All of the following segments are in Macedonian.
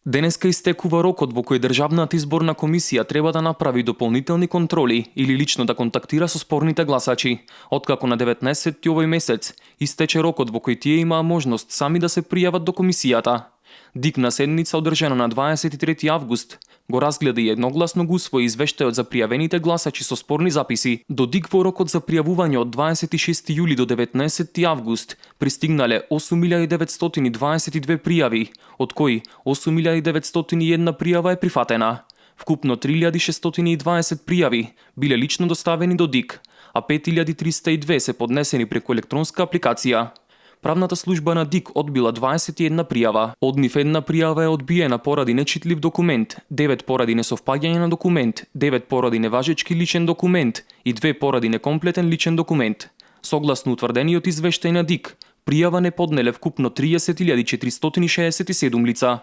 Денеска истекува рокот во кој Државната изборна комисија треба да направи дополнителни контроли или лично да контактира со спорните гласачи, откако на 19 овој месец истече рокот во кој тие имаа можност сами да се пријават до комисијата. ДИК на седница одржана на 23 август го разгледа и едногласно го усвои извештајот за пријавените гласачи со спорни записи. До ДИК во рокот за пријавување од 26 јули до 19 август пристигнале 8922 пријави, од кои 8901 пријава е прифатена. Вкупно 3620 пријави биле лично доставени до ДИК, а 5302 се поднесени преку електронска апликација. Правната служба на ДИК одбила 21 пријава. Од нив една пријава е одбиена поради нечитлив документ, 9 поради несовпаѓање на документ, 9 поради неважечки личен документ и 2 поради некомплетен личен документ. Согласно утврдениот извештај на ДИК, пријава не поднеле вкупно 30.467 лица.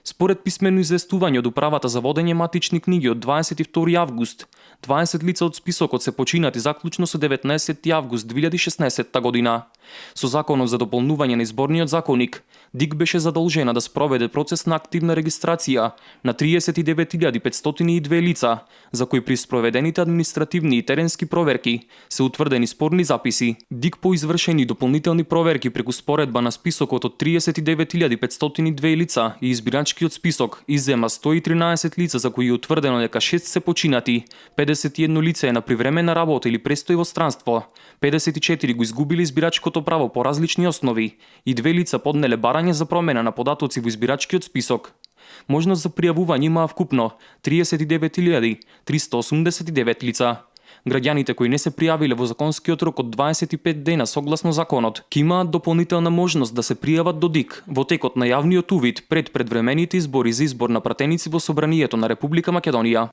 Според писмено известување од Управата за водење матични книги од 22 август, 20 лица од списокот се починати заклучно со 19 август 2016 година. Со законот за дополнување на изборниот законник, ДИК беше задолжена да спроведе процес на активна регистрација на 39.502 лица, за кои при спроведените административни и теренски проверки се утврдени спорни записи. ДИК по извршени дополнителни проверки преку споредба на списокот од 39.502 лица и избирачкиот список иззема 113 лица за кои е утврдено дека 6 се починати, 51 лице е на привремена работа или престои во странство, 54 го изгубиле избирачкото право по различни основи и 2 лица поднеле барање за промена на податоци во избирачкиот список. Можност за пријавување имаа вкупно 39.389 лица. Граѓаните кои не се пријавиле во законскиот рок од 25 дена согласно законот, ќе имаат дополнителна можност да се пријават до ДИК во текот на јавниот увид пред предвремените избори за избор на пратеници во Собранието на Република Македонија.